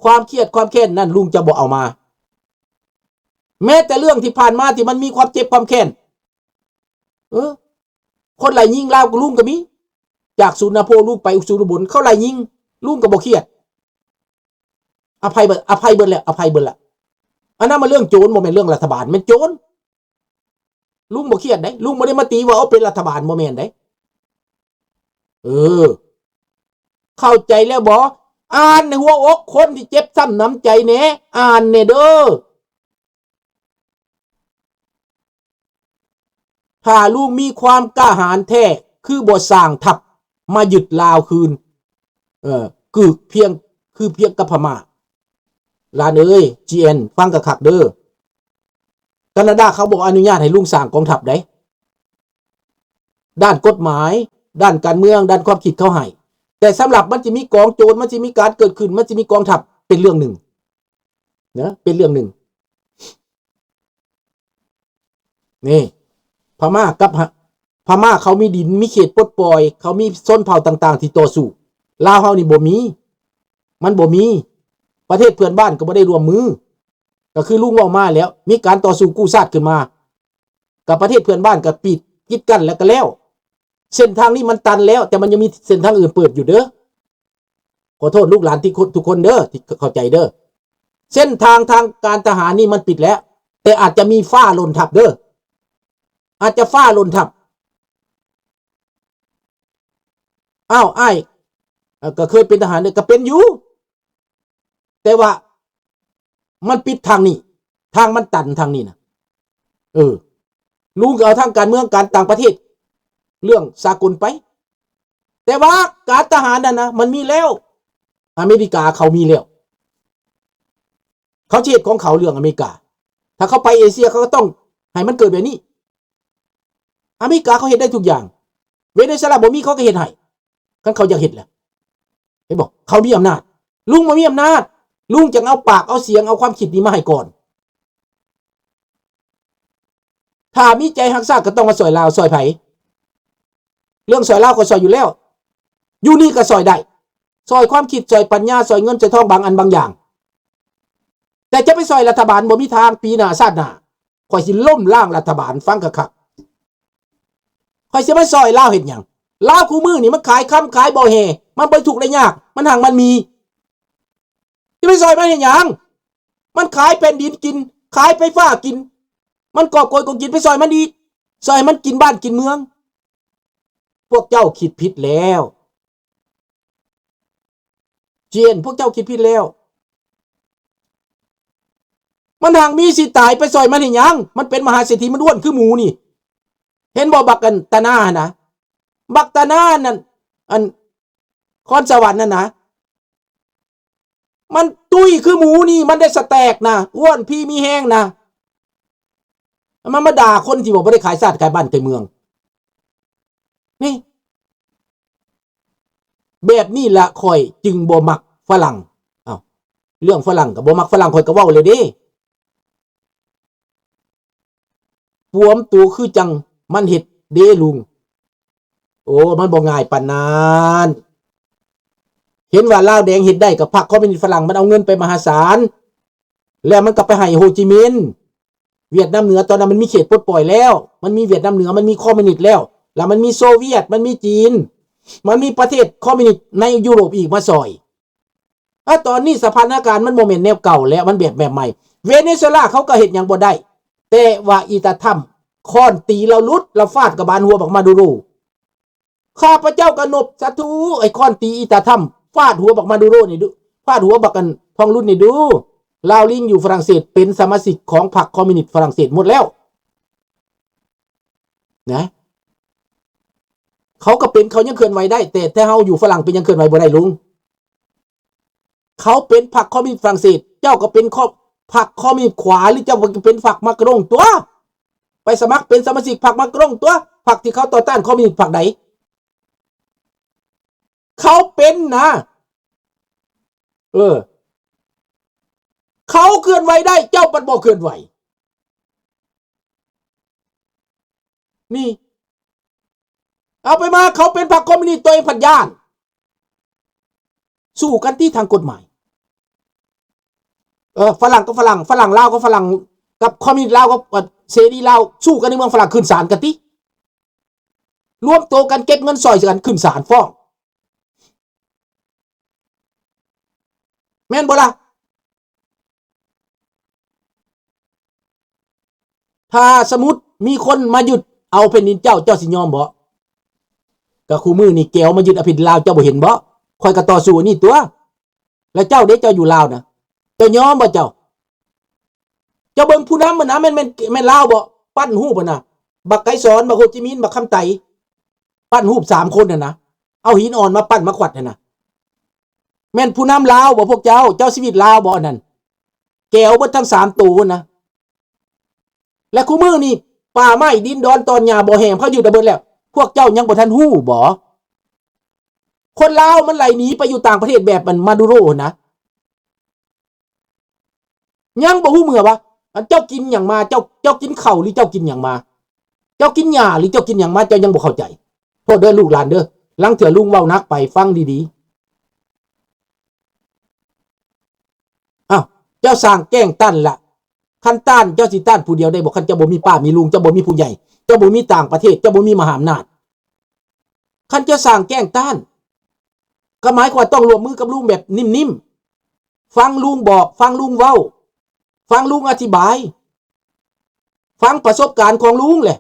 ຄວາມຄຽດຄວາມແຄ້ນນັ້ນ ລຸງຈະບໍ່ເອົາມາ. ແມ້ແຕ່ເລື່ອງທີ່ຜ່ານມາທີ່ມັນມີຄວາມເຈັບຄວາມແຄ້ນ ເອີ ຄົນໄລ່ຍິງລາວກໍລຸງກໍມີ ຈາກສູນນາໂພລຸງໄປສູນອຸບົນ ເຂົາໄລ່ຍິງ ລຸງກໍບໍ່ຄຽດ ອະໄພເບິດ ອະໄພເບິດແລ້ວ ອະໄພເບິດລະ. ອັນນັ້ນມັນເລື່ອງໂຈນ ບໍ່ແມ່ນເລື່ອງລັດຖະບານ ແມ່ນໂຈນ. ລຸງບໍ່ຄຽດເດ້ ລຸງບໍ່ໄດ້ມາຕີວ່າ ເອົາ ເປັນລັດຖະບານ ບໍ່ແມ່ນເດ້. ເອີ ເຂົ້າໃຈແລ້ວບໍ່? ອ່ານໃນຫົວອົກຄົນທີ່ເຈັບຊ້ຳນ້ຳໃຈແດ່ ອ່ານແດ່ເດີ. ຖ້າລຸງມີຄວາມກ້າຫານແທ້ ຄືບໍ່ສ້າງທັບມາຍຶດລາວຄືນ ເອີ ຄືພຽງ ຄືພຽງກັບພະມ້າ. ຫຼານເອີຍ ຈີເອັນ ຟັງຄັກໆເດີ ການາດາເຂົາບໍ່ອະນຸຍາດໃຫ້ລຸງສ້າງກອງທັບໃດ ດ້ານກົດໝາຍ ດ້ານການເມືອງ ດ້ານຄວາມຄິດເຂົາໃຫ້ ແຕ່ສຳລັບມັນຊິມີກອງໂຈນ ມັນຊິມີການເກີດຂຶ້ນ ມັນຊິມີກອງທັບ ເປັນເລື່ອງໜຶ່ງນະ ເປັນເລື່ອງໜຶ່ງ. ນີ້ ພະມ້າກັບ ພະມ້າເຂົາມີດິນ ມີເຂດປົດປ່ອຍ ເຂົາມີຊົນເຜົ່າຕ່າງໆທີ່ຕໍ່ສູ້. ລາວເຮົານີ້ບໍ່ມີ ມັນບໍ່ມີ ປະເທດເພື່ອນບ້ານກໍບໍ່ໄດ້ຮ່ວມມື. ກໍຄືລຸງເວົ້າມາແລ້ວ ມີການຕໍ່ສູ້ກູ້ຊາດຂຶ້ນມາ ກັບປະເທດເພື່ອນບ້ານກໍປິດ ກີດກັ້ນແລ້ວກໍແລ້ວ. ເສັ້ນທາງນີ້ມັນຕັນແລ້ວ ແຕ່ມັນຍັງມີເສັ້ນທາງອື່ນເປີດຢູ່ເດີ. ຂໍໂທດລູກຫຼານທີ່ ທຸກຄົນເດີ ທີ່ເຂົ້າໃຈເດີ. ເສັ້ນທາງທາງການທະຫານນີ້ມັນປິດແລ້ວ ແຕ່ອາດຈະມີຟ້າຫຼົ່ນທັບເດີ ອາດຈະຟ້າຫຼົ່ນທັບ. ອ້າວ ອ້າຍ ເອີ ກໍເຄີຍເປັນທະຫານເດ້ ກໍເປັນຢູ່ ແຕ່ວ່າມັນປິດທາງນີ້ ທາງມັນຕັນທາງນີ້ນະ. ເອີ ລຸງກໍເອົາທາງການເມືອງການຕ່າງປະເທດ ເລື່ອງສາກົນໄປ ແຕ່ວ່າການທະຫານນັ້ນນະ ມັນມີແລ້ວ ອາເມລິກາເຂົາມີແລ້ວ ເຂົາຊິເຮັດຂອງເຂົາເລື່ອງອາເມລິກາ. ຖ້າເຂົາໄປເອເຊຍ ເຂົາກໍຕ້ອງໃຫ້ມັນເກີດແບບນີ້. ອາເມລິກາເຂົາເຮັດໄດ້ທຸກຢ່າງ ເວເນຊູເອລາບໍ່ມີ ເຂົາກໍເຮັດໃຫ້ ຄັນເຂົາຢາກເຮັດແຫຼະ. ເຫັນບໍ່? ເຂົາມີອຳນາດ ລຸງບໍ່ມີອຳນາດ ລຸງຈຶ່ງເອົາປາກ ເອົາສຽງ ເອົາຄວາມຄິດນີ້ມາໃຫ້ກ່ອນ. ຖ້າມີໃຈຮັກຊາດກໍຕ້ອງມາຊ່ອຍລາວ ຊ່ອຍໃຜ? ເລື່ອງຊ່ອຍລາວກໍຊ່ອຍຢູ່ແລ້ວ ຢູ່ນີ້ກໍຊ່ອຍໄດ້ ຊ່ອຍຄວາມຄິດ ຊ່ອຍປັນຍາ ຊ່ອຍເງິນ ຊ່ອຍທອງ ບາງອັນບາງຢ່າງ. ແຕ່ຈະໄປຊ່ອຍລັດຖະບານ ບໍ່ມີທາງ. ປີໜ້າຊາດໜ້າ ຂ້ອຍຊິລົ້ມລ້າງລັດຖະບານ ຟັງຄັກໆ. ຂ້ອຍຊິມາຊ່ອຍລາວເຮັດຫຍັງ? ລາວຄູ່ມື້ນີ້ມັນຂາຍຄຳຂາຍບໍ່ແຮ່ ມັນບໍ່ໄດ້ທຸກໄດ້ຍາກ ມັນຮັ່ງມັນມີ ຊິໄປຊ່ອຍມັນເຮັດຫຍັງ? ມັນຂາຍແຜ່ນດິນກິນ ຂາຍໄຟຟ້າກິນ ມັນກອບໂກຍກອງກິນ ໄປຊ່ອຍມັນອີກ ຊ່ອຍໃຫ້ມັນກິນບ້ານກິນເມືອງ. ພວກເຈົ້າຄິດຜິດແລ້ວ ຈີເອັນ ພວກເຈົ້າຄິດຜິດແລ້ວ. ມັນຮັ່ງມີຊິຕາຍ ໄປຊ່ອຍມັນເຮັດຫຍັງ? ມັນເປັນມະຫາເສດຖີ ມັນອ້ວນຄືໝູນີ້. ເຫັນບໍ່ ບັກອັນຕາໜາຫັ້ນນະ ບັກຕາໜານັ້ນ ອັນຄອນສະຫວັນນັ້ນນະ ມັນຕຸ້ຍຄືໝູນີ້ ມັນໄດ້ສະແຕັກນະ ອ້ວນພີມີແຮງນະ ມັນມາດ່າຄົນທີ່ວ່າບໍ່ໄດ້ຂາຍຊາດຂາຍບ້ານຂາຍເມືອງນີ້. ແບບນີ້ລະຂ້ອຍຈຶ່ງບໍ່ມັກຝຣັ່ງ. ເອົ້າ ເລື່ອງຝຣັ່ງກໍບໍ່ມັກຝຣັ່ງ ຂ້ອຍກໍເວົ້າແລ້ວເດ້. ປວມໂຕຄືຈັ່ງມັນເຮັດເດ້ລຸງ. ໂອ້ ມັນບໍ່ງ່າຍປານນັ້ນ. ເຫັນວ່າລາວແດງເຮັດໄດ້ ກໍພັກຄອມມິວນິດຝຣັ່ງມັນເອົາເງິນໄປມະຫາສານ ແລ້ວມັນກໍໄປໃຫ້ໂຮຈິມິນຫວຽດນາມເໜືອ. ຕອນນັ້ນມັນມີເຂດປົດປ່ອຍແລ້ວ ມັນມີຫວຽດນາມເໜືອ ມັນມີຄອມມິວນິດແລ້ວ ແລ້ວມັນມີໂຊວຽດ ມັນມີຈີນ ມັນມີປະເທດຄອມມິວນິດໃນຢູໂຣບອີກມາຊ່ອຍ. ອາ ຕອນນີ້ສະພານະການມັນບໍ່ແມ່ນແນວເກົ່າແລ້ວ ມັນແບບ ແບບໃໝ່. ເວເນຊູເອລາເຂົາກໍເຮັດຫຍັງບໍ່ໄດ້ ແຕ່ວ່າອີຕາທຳຄ້ອນຕີລາວຫຼຸດ ລາວຟາດກະບານຫົວບັກມາດູໂຣ. ຂ້າພະເຈົ້າກະນົບສາທຸ ໄອ້ຄ້ອນຕີອີຕາທຳ ຟາດຫົວບັກມາດູໂຣນີ້ດູ ຟາດຫົວບັກອັນທອງລຸນນີ້ດູ. ລາວລິງຢູ່ຝຣັ່ງເສດເປັນສະມາຊິກຂອງພັກຄອມມິວນິດຝຣັ່ງເສດໝົດແລ້ວນະ. ເຂົາກໍເປັນ ເຂົາຍັງເຄື່ອນໄຫວໄດ້ ແຕ່ ແຕ່ເຮົາຢູ່ຝຣັ່ງເປັນຫຍັງເຄື່ອນໄຫວບໍ່ໄດ້ລຸງ? ເຂົາເປັນພັກຄອມມິວນິດຝຣັ່ງເສດ ເຈົ້າກໍເປັນຄອມ ພັກຄອມມິວນິດຂວາ ຫຼື ເຈົ້າກໍເປັນພັກມາກຣອງຕົວະ ໄປສະໝັກເປັນສະມາຊິກພັກມາກຣອງຕົວະ ພັກທີ່ເຂົາຕໍ່ຕ້ານຄອມມິວນິດພັກໃດ? ເຂົາເປັນນະ ເອີ ເຂົາເຄື່ອນໄຫວໄດ້ ເຈົ້າບັດບໍ່ເຄື່ອນໄຫວ. ນີ້ ເອົາໄປມາ ເຂົາເປັນພັກຄອມມິວນິດ ຕົວເອງພັດຢ້ານ. ສູ້ກັນຕິທາງກົດໝາຍ. ເອີ ຝຣັ່ງກັບຝຣັ່ງ, ຝຣັ່ງລາວກັບຝຣັ່ງ, ກັບຄອມມິວນິດລາວກັບ ເອີ ເສລີລາວ ສູ້ກັນໃນເມືອງຝຣັ່ງ ຂຶ້ນສານກັນຕິ. ລວມໂຕກັນເກັບເງິນຊ່ອຍກັນ ຂຶ້ນສານຟ້ອງ. ແມ່ນບໍ່ລະ? ຖ້າສະມຸດມີຄົນມາຍຶດເອົາແຜ່ນດິນເຈົ້າ, ເຈົ້າຊິຍອມບໍ່? ກະຄູ່ມື້ນີ້ແກວມາຍຶດເອົາແຜ່ນດິນລາວ, ເຈົ້າບໍ່ເຫັນບໍ່? ຂ້ອຍກະຕໍ່ສູ້ອັນນີ້ຕົວະ. ແລ້ວເຈົ້າເດ, ເຈົ້າຢູ່ລາວນະ, ເຈົ້າຍອມບໍ່ເຈົ້າ? ເຈົ້າເບິ່ງຜູ້ນຳຫັ້ນນະ, ແມ່ນ, ແມ່ນ, ແມ່ນລາວບໍ່? ປັ້ນຮູບຫັ້ນນະ, ບັກໄກສອນ, ບັກໂຮຈິມິນ, ບັກຄຳໄຕ, ປັ້ນຮູບສາມຄົນຫັ້ນນະ, ເອົາຫີນອ່ອນມາປັ້ນມາຂວັດຫັ້ນນະ. ແມ່ນຜູ້ນຳລາວບໍ່ພວກເຈົ້າ? ເຈົ້າຊີວິດລາວບໍ່ອັນນັ້ນ? ແກວເບິດທັງສາມໂຕນະ. ແລະ ຄູ່ມື້ນີ້ປ່າໄມ້ດິນດອນຕອນຫຍ້າບໍ່ແຫ້ງ ເຂົາຍຶດເອົາເບິດແລ້ວ, ພວກເຈົ້າຍັງບໍ່ທັນຮູ້ບໍ່? ຄົນລາວມັນໄຫຼໜີໄປຢູ່ຕ່າງປະເທດແບບມັນມາດູໂຣຫັ້ນນະ. ຍັງບໍ່ຮູ້ເມືອວ່າ ອັນເຈົ້າກິນຫຍັງມາ, ເຈົ້າ, ເຈົ້າກິນເຂົ້າ ຫຼື ເຈົ້າກິນຫຍັງມາ? ເຈົ້າກິນຫຍ້າ ຫຼື ເຈົ້າກິນຫຍັງມາ? ເຈົ້າຍັງບໍ່ເຂົ້າໃຈ. ໂທດເດີລູກຫຼານເດີ, ລາງເທື່ອລຸງເວົ້າໜັກໄປ, ຟັງດີໆ. ອ້າວ, ເຈົ້າສ້າງແກ້ງຕ້ານລະ, ຄັນຕ້ານເຈົ້າຊິຕ້ານຜູ້ດຽວໄດ້ບໍ່? ຄັນເຈົ້າບໍ່ມີປ້າມີລຸງ, ເຈົ້າບໍ່ມີຜູ້ໃຫຍ່, ເຈົ້າບໍ່ມີຕ່າງປະເທດ, ເຈົ້າບໍ່ມີມະຫາອຳນາດ. ຄັນຈະສ້າງແກ້ງຕ້ານ ກໍໝາຍຄວາມວ່າຕ້ອງຮ່ວມມືກັບລຸງແບບນິ້ມໆ, ຟັງລຸງບອກ, ຟັງລຸງເວົ້າ, ຟັງລຸງອະທິບາຍ, ຟັງປະສົບການຂອງລຸງແຫຼະ.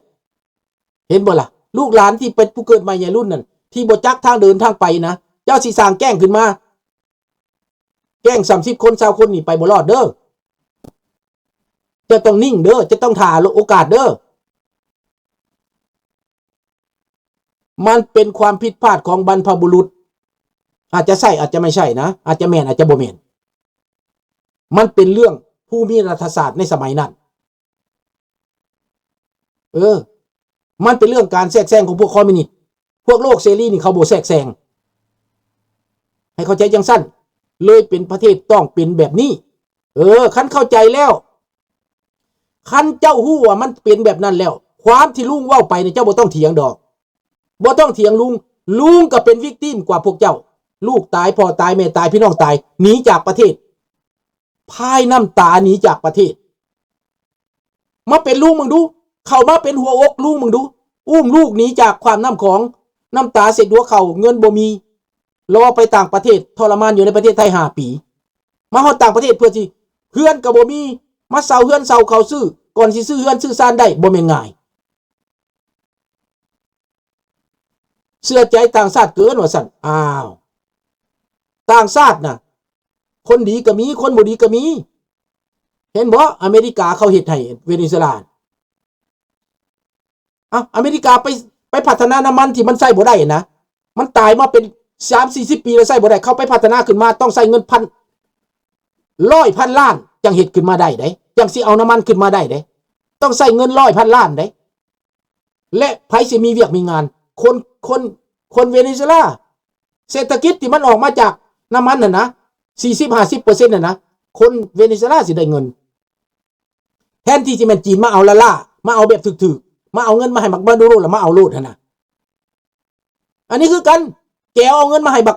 ເຫັນບໍ່ລະ? ລູກຫຼານທີ່ເປັນຜູ້ເກີດໃໝ່ໃຫຍ່ລຸ້ນນັ້ນ, ທີ່ບໍ່ຈັກທາງເດີນທາງໄປນະ, ເຈົ້າຊິສ້າງແກ້ງຂຶ້ນມາ, ແກ້ງສາມສິບຄົນ ຊາວຄົນນີ້ໄປບໍ່ລອດເດີ. ເຈົ້າຕ້ອງນິ່ງເດີ, ເຈົ້າຕ້ອງຖ້າໂອກາດເດີ. ມັນເປັນຄວາມຜິດພາດຂອງບັນພະບຸລຸດ. ອາດຈະໃຊ່ ອາດຈະໄມ່ໃຊ່ນະ, ອາດຈະແມ່ນ ອາດຈະບໍ່ແມ່ນ. ມັນເປັນເລື່ອງພູມິລັດຖະສາດໃນສະໄໝນັ້ນ. ເອີ, ມັນເປັນເລື່ອງການແຊກແຊງຂອງພວກຄອມມິວນິດ. ພວກໂລກເສລີນີ້ເຂົາບໍ່ແຊກແຊງ. ໃຫ້ເຂົ້າໃຈຈັ່ງຊັ້ນ, ເລີຍເປັນປະເທດຕ້ອງເປັນແບບນີ້. ເອີ, ຄັນເຂົ້າໃຈແລ້ວ, ຄັນເຈົ້າຮູ້ວ່າມັນເປັນແບບນັ້ນແລ້ວ, ຄວາມທີ່ລຸງເວົ້າໄປນີ້ເຈົ້າບໍ່ຕ້ອງຖຽງດອກ. ບໍ່ຕ້ອງຖຽງລຸງ. ລຸງກໍເປັນວິກຕິມກວ່າພວກເຈົ້າ. ລູກຕາຍ, ພໍ່ຕາຍ, ແມ່ຕາຍ, ພີ່ນ້ອງຕາຍ, ໜີຈາກປະເທດ. ພາຍນ້ຳຕາໜີຈາກປະເທດ. ມາເປັນລຸງເບິ່ງດູ, ເຂົ້າມາເປັນຫົວອົກລຸງເບິ່ງດູ, ອຸ້ມລູກໜີຈາກຂ້າມນ້ຳຂອງ, ນ້ຳຕາເຊັດຫົວເຂົ່າ, ເງິນບໍ່ມີ, ລໍໄປຕ່າງປະເທດ, ທໍລະມານຢູ່ໃນປະເທດໄທຫ້າປີ, ມາຮອດຕ່າງປະເທດເພື່ອຊິ ເຮືອນກໍບໍ່ມີ, ມາເຊົ່າເຮືອນເຊົ່າເຂົາຊື້, ກ່ອນຊິຊື້ເຮືອນຊື້ຊານໄດ້ ບໍ່ແມ່ນງ່າຍ. ເຊື່ອໃຈຕ່າງຊາດເກີນວ່າຊັ້ນ. ອ້າວ, ຕ່າງຊາດນະ ຄົນດີກໍມີ, ຄົນບໍ່ດີກໍມີ. ເຫັນບໍ່? ອາເມລິກາເຂົາເຮັດໃຫ້ເວເນຊູເອລາ. ເອົ້າ, ອາເມລິກາໄປ, ໄປພັດທະນານ້ຳມັນທີ່ມັນໃຊ້ບໍ່ໄດ້ນະ, ມັນຕາຍມາເປັນສາມສີ່ສິບປີແລ້ວໃຊ້ບໍ່ໄດ້, ເຂົາໄປພັດທະນາຂຶ້ນມາຕ້ອງໃຊ້ເງິນພັນ, ຮ້ອຍພັນລ້ານ ຈັ່ງເຮັດຂຶ້ນມາໄດ້ເດ້, ຈັ່ງຊິເອົານ້ຳມັນຂຶ້ນມາໄດ້ເດ້, ຕ້ອງໃຊ້ເງິນຮ້ອຍພັນລ້ານເດ້. ແລະ ໃຜຊິມີວຽກມີງານ? ຄົນ, ຄົນ, ຄົນເວເນຊູເອລາ. ເສດຖະກິດທີ່ມັນອອກມາຈາກນ້ຳມັນຫັ້ນນະ, ສີ່ສິບຫ້າສິບເປີເຊັນຫັ້ນນະ, ຄົນເວເນຊູເອລາຊິໄດ້ເງິນ. ແທນທີ່ຊິແມ່ນຈີນມາເອົາລ້າໆ, ມາເອົາແບບຖືກໆ, ມາເອົາເງິນມາໃຫ້ບັກມາດູໂຣ ແລ້ວມາເອົາໂລດຫັ້ນນະ. ອັນນີ້ຄືກັນ, ແກວເອົາເງິນມາໃຫ້ບັກ,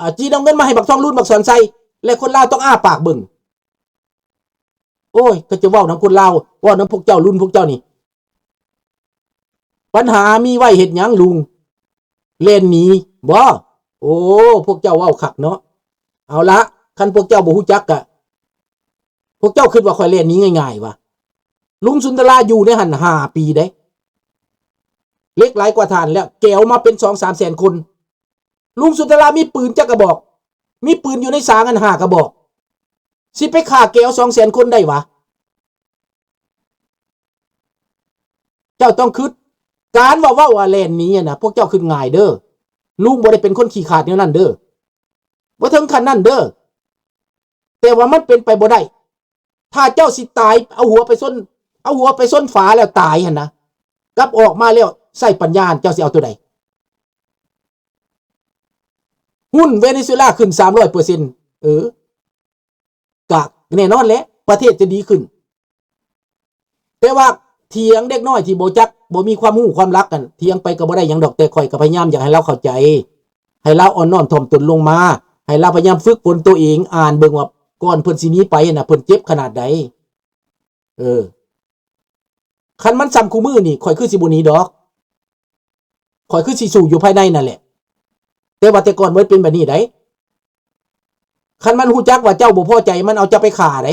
ອາ, ຈີນເອົາເງິນມາໃຫ້ບັກທອງລຸນ, ບັກສອນໄຊ, ແລະ ຄົນລາວຕ້ອງອ້າປາກເບິ່ງ. ໂອ້ຍ, ກໍຈະເວົ້ານຳຄົນລາວ, ເວົ້ານຳພວກເຈົ້າ, ລຸ້ນພວກເຈົ້ານີ້. ບັນຫາມີໄວ້ເຮັດຫຍັງລຸງ? ແລ່ນໜີບໍ? ໂອ້, ພວກເຈົ້າເວົ້າຄັກເນາະ. ເອົາລະ, ຄັນພວກເຈົ້າບໍ່ຮູ້ຈັກກະ, ພວກເຈົ້າຄິດວ່າຂ້ອຍແລ່ນໜີງ່າຍໆຫວາ? ລຸງສຸນດາລາຢູ່ໃນຫັ້ນຫ້າປີເດ້. ເຫຼັກໄຫຼກວ່າທ່ານແລ້ວ, ແກວມາເປັນສອງສາມແສນຄົນ. ລຸງສຸນດາລາມີປືນຈັກກະບອກ? ມີປືນຢູ່ໃນສາງຫັ້ນຫ້າກະບອກ. ຊິໄປຂ້າແກວສອງແສນຄົນໄດ້ຫວາ? ເຈົ້າຕ້ອງຄິດ, ການວ່າເວົ້າວ່າແລ່ນໜີຫັ້ນນະ, ພວກເຈົ້າຄິດງ່າຍເດີ. ລຸງບໍ່ໄດ້ເປັນຄົນຂີ້ຂາດແນວນັ້ນເດີ. ບໍ່ເຖິງຂັ້ນນັ້ນເດີ. ແຕ່ວ່າມັນເປັນໄປບໍ່ໄດ້. ຖ້າເຈົ້າຊິຕາຍ, ເອົາຫົວໄປຊົນ, ເອົາຫົວໄປຊົນຝາແລ້ວຕາຍຫັ້ນນະ, ກັບອອກມາແລ້ວໃຊ້ປັນຍາ, ເຈົ້າຊິເອົາໂຕໃດ? ຫຸ້ນເວເນຊູເອລາຂຶ້ນສາມຮ້ອຍເປີເຊັນ, ເອີ, ກະແນ່ນອນແຫຼະ, ປະເທດຈະດີຂຶ້ນ. ແຕ່ວ່າຖຽງເດັກນ້ອຍທີ່ບໍ່ຈັກ, ບໍ່ມີຄວາມຮູ້ຄວາມຫຼັກນັ້ນ, ຖຽງໄປກໍບໍ່ໄດ້ຫຍັງດອກ, ແຕ່ຂ້ອຍກໍພະຍາຍາມຢາກໃຫ້ລາວເຂົ້າໃຈ, ໃຫ້ລາວອ່ອນນ້ອມຖ່ອມຕົນລົງມາ, ໃຫ້ລາວພະຍາຍາມຝຶກຝົນຕົວເອງ, ອ່ານເບິ່ງວ່າ ກ່ອນເພິ່ນຊິໜີໄປຫັ້ນນະ ເພິ່ນເຈັບຂະໜາດໃດ. ເອີ ຄັນມັນຊ່ຳຄູ່ມື້ນີ້ ຂ້ອຍຄືຊິບໍ່ໜີດອກ. ຂ້ອຍຄືຊິສູ້ຢູ່ພາຍໃນນັ້ນແຫຼະ. ແຕ່ວ່າແຕ່ກ່ອນບໍ່ໄດ້ເປັນແບບນີ້ໃດ໋. ຄັນມັນຮູ້ຈັກວ່າເຈົ້າບໍ່ພໍໃຈ ມັນເອົາເຈົ້າໄປຂ້າໃດ໋.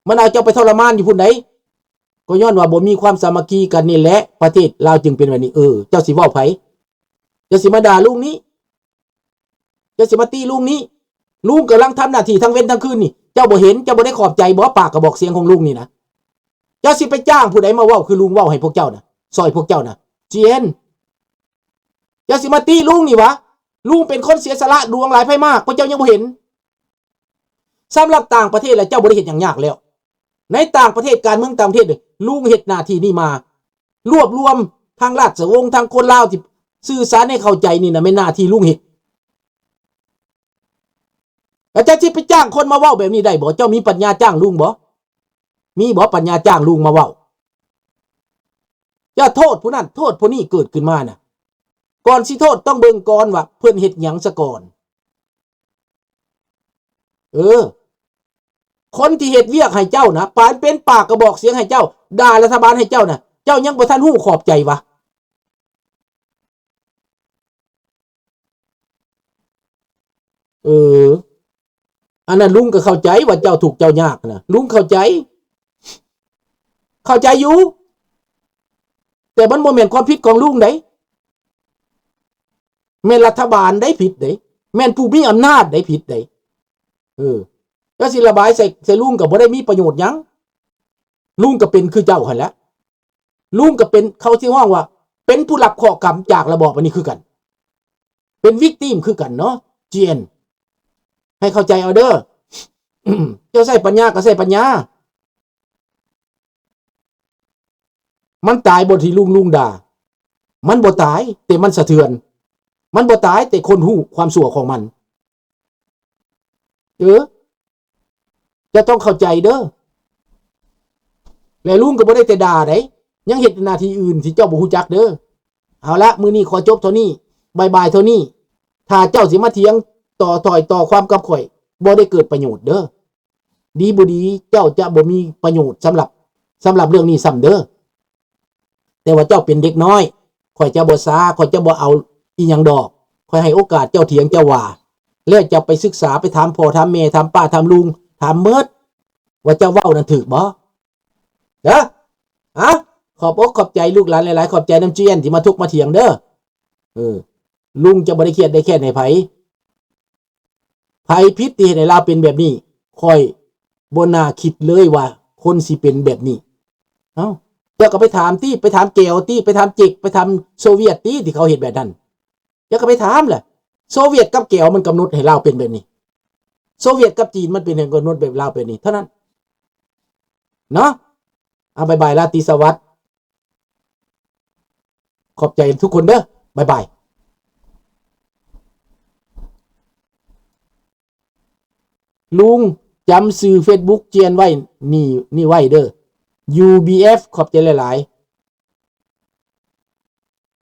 ມັນເອົາເຈົ້າໄປທໍລະມານຢູ່ພຸ້ນໃດ໋. ກໍຍ້ອນວ່າບໍ່ມີຄວາມສາມັກຄີກັນນີ້ແຫຼະ ປະເທດລາວຈຶ່ງເປັນແບບນີ້. ເອີ ເຈົ້າຊິເວົ້າໃຜ? ເຈົ້າຊິມາດ່າລຸງນີ້? ເຈົ້າຊິມາຕິລຸງນີ້? ລຸງກຳລັງທຳໜ້າທີ່ທັງເວັນທັງຄືນນີ້ ເຈົ້າບໍ່ເຫັນ? ເຈົ້າບໍ່ໄດ້ຂອບໃຈບໍ່? ປາກກະບອກສຽງຂອງລຸງນີ້ນະ ເຈົ້າຊິໄປຈ້າງຜູ້ໃດມາເວົ້າຄືລຸງເວົ້າໃຫ້ພວກເຈົ້ານະ ຊ່ອຍພວກເຈົ້ານະ? ຈີເອັນ ເຈົ້າຊິມາຕິລຸງນີ້ຫວາ? ລຸງເປັນຄົນເສຍສະຫຼະຫຼວງຫຼາຍໄພມາກ ພວກເຈົ້າຍັງບໍ່ເຫັນ? ສຳລັບຕ່າງປະເທດລະ ເຈົ້າບໍ່ໄດ້ເຮັດຫຍັງຍາກແລ້ວ. ໃນຕ່າງປະເທດ ການເມືອງຕ່າງປະເທດ ລຸງເຮັດໜ້າທີ່ນີ້ມາ ລວບລວມທັງລາຊະວົງ ທັງຄົນລາວທີ່ສື່ສານໃຫ້ເຂົ້າໃຈນີ້ນະ ແມ່ນໜ້າທີ່ລຸງເຮັດ. ແລ້ວເຈົ້າຊິໄປຈ້າງຄົນມາເວົ້າແບບນີ້ໄດ້ບໍ່? ເຈົ້າມີປັນຍາຈ້າງລຸງບໍ່? ມີບໍ່ປັນຍາຈ້າງລຸງມາເວົ້າ? ຢ່າໂທດຜູ້ນັ້ນໂທດຜູ້ນີ້ເກີດຂຶ້ນມານະ. ກ່ອນຊິໂທດຕ້ອງເບິ່ງກ່ອນວ່າເພິ່ນເຮັດຫຍັງຊະກ່ອນ. ເອີ ຄົນທີ່ເຮັດວຽກໃຫ້ເຈົ້ານະ ປານເປັນປາກກະບອກສຽງໃຫ້ເຈົ້າ ດ່າລັດຖະບານໃຫ້ເຈົ້ານະ ເຈົ້າຍັງບໍ່ທັນຮູ້ຂອບໃຈຫວາ? ເອີ ອັນນັ້ນລຸງກໍເຂົ້າໃຈວ່າເຈົ້າທຸກເຈົ້າຍາກນະ ລຸງເຂົ້າໃຈ ເຂົ້າໃຈຢູ່ ແຕ່ມັນບໍ່ແມ່ນຄວາມຜິດຂອງລຸງໃດ໋ ແມ່ນລັດຖະບານໃດ໋ຜິດໃດ໋ ແມ່ນຜູ້ມີອຳນາດໃດ໋ຜິດໃດ໋. ເອີ ເຈົ້າຊິລະບາຍໃສ່ ໃສ່ລຸງກໍບໍ່ໄດ້ມີປະໂຫຍດຫຍັງ ລຸງກໍເປັນຄືເຈົ້າຫັ້ນແຫຼະ. ລຸງກໍເປັນ ເຂົາຊິຮ້ອງວ່າເປັນຜູ້ຮັບເຄາະກຳຈາກລະບອບອັນນີ້ຄືກັນ ເປັນວິກຕິມຄືກັນເນາະ ຈີເອັນ ໃຫ້ເຂົ້າໃຈເອົາເດີ. ເຈົ້າໃຊ້ປັນຍາກໍໃຊ້ປັນຍາ. ມັນຕາຍບໍ່ທີ່ລຸງ ລຸງດ່າ? ມັນບໍ່ຕາຍ ແຕ່ມັນສະເທືອນ. ມັນບໍ່ຕາຍ ແຕ່ຄົນຮູ້ຄວາມຊົ່ວຂອງມັນ. ເອີ ເຈົ້າຕ້ອງເຂົ້າໃຈເດີ ແລະ ລຸງກໍບໍ່ໄດ້ແຕ່ດ່າໃດ ຍັງເຮັດໜ້າທີ່ອື່ນທີ່ເຈົ້າບໍ່ຮູ້ຈັກເດີ. ເອົາລະ ມື້ນີ້ຂໍຈົບເທົ່ານີ້ ບາຍບາຍເທົ່ານີ້. ຖ້າເຈົ້າຊິມາຖຽງຕໍ່ຖ້ອຍຕໍ່ຄວາມກັບຂ້ອຍ ບໍ່ໄດ້ເກີດປະໂຫຍດເດີ. ດີບໍ່ດີ ເຈົ້າຈະບໍ່ມີປະໂຫຍດສຳລັບ ສຳລັບເລື່ອງນີ້ຊ້ຳເດີ. ແຕ່ວ່າເຈົ້າເປັນເດັກນ້ອຍ ຂ້ອຍຈະບໍ່ສາ ຂ້ອຍຈະບໍ່ເອົາອີ່ຫຍັງດອກ. ຂ້ອຍໃຫ້ໂອກາດເຈົ້າຖຽງເຈົ້າວ່າ ແລ້ວເຈົ້າໄປສຶກສາ ໄປຖາມພໍ່ ຖາມແມ່ ຖາມປ້າ ຖາມລຸງ ຖາມໝົດ ວ່າເຈົ້າເວົ້ານັ້ນຖືກບໍ່? ເດີ ອະ ຂອບອົກຂອບໃຈລູກຫຼານຫຼາຍໆ ຂອບໃຈນຳ ຈີເອັນ ທີ່ມາຖົກມາຖຽງເດີ. ເອີ ລຸງຈະບໍ່ໄດ້ຄຽດໄດ້ແຄ້ນໃຫ້ໃຜ. ໃຜຜິດທີ່ເຮັດໃຫ້ລາວເປັນແບບນີ້? ຂ້ອຍບໍ່ໜ້າຄິດເລີຍວ່າຄົນຊິເປັນແບບນີ້. ເອົ້າ ເຈົ້າກໍໄປຖາມຕິ ໄປຖາມແກວຕິ ໄປຖາມເຈັກ ໄປຖາມໂຊວຽດຕິ ທີ່ເຂົາເຮັດແບບນັ້ນ. ເຈົ້າກໍໄປຖາມແຫຼະ. ໂຊວຽດກັບແກວມັນກຳນົດໃຫ້ລາວເປັນແບບນີ້. ໂຊວຽດກັບຈີນມັນເປັນແຫ່ງກຳນົດແບບລາວເປັນນີ້ເທົ່ານັ້ນເນາະ. ເອົາ ບາຍບາຍ ລາຕີສະຫວັດ. ຂອບໃຈທຸກຄົນເດີ. ບາຍບາຍ. ລຸງ ຈຳຊື່ເຟສບຸກຈຽນໄວ້ນີ້ ນີ້ໄວ້ເດີ. ຢູ ບີ ເອັຟ ຂອບໃຈຫຼາຍໆ.